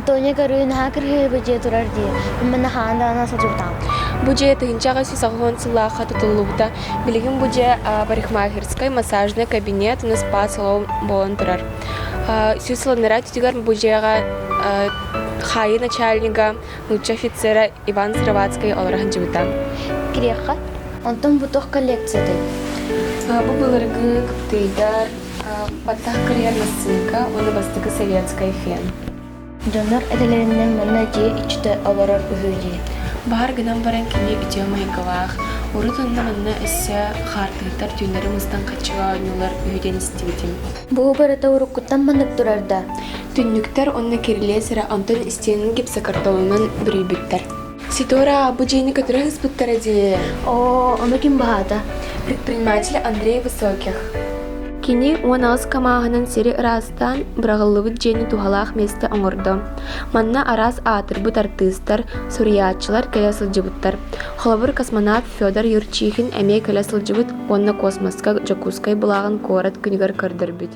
Тоня көрүү наһаа кырыһыыбы дьиэ турар дии. Мин хаан даҕаны сылдьыбытам. Бу дьиэ 1880 сыллаахха тутуллубута. Билигин бу дьиэ парикмахерскай, массажный кабинет, уонна спа-салон буолан турар. Сүүс сылыннара түтүгэр бу дьиэҕэ хаайыы начальнига, нуучча офицера Иван Сыроватскай олоро сылдьыбыта. Кириэххэ, онтон бу туох коллекциятай? Бу былыргы кыптыйдар, баттах кырыйар массыынка уонна бастакы советскай фен. Дьоннор этэлэринэн манна дьиэ иччитэ олорор үһү дии. Баар гынан баран кини үтүө майгылаах, урут онно манна өссө хаартыһыттар түүннэри мустан хаччыга оонньуулар үһү диэн истибитим. Бу барыта уруккуттан маннык турар да? Түннүктэр уонна кирилиэс эрэ онтон истиэнэн гипсокартонунан бүрүйбүттэр. Ситора, бу дьиэни көтүрэ сыспыттара дии. Оо, ону ким баһаата? Предприниматель Андрей Высоких. Кини 18 камааһынан сири ыраастаан, быраҕыллыбыт дьиэни туһалаах миэстэ оҥордо. Манна араас аатырбыт артыыстар, суруйааччылар кэлэ сылдьыбыттар. Холобур, космонавт Федор Юрчихин эмиэ кэлэ сылдьыбыт уонна космоска Дьокуускай былааҕын куорат күнүгэр көрдөрбүт.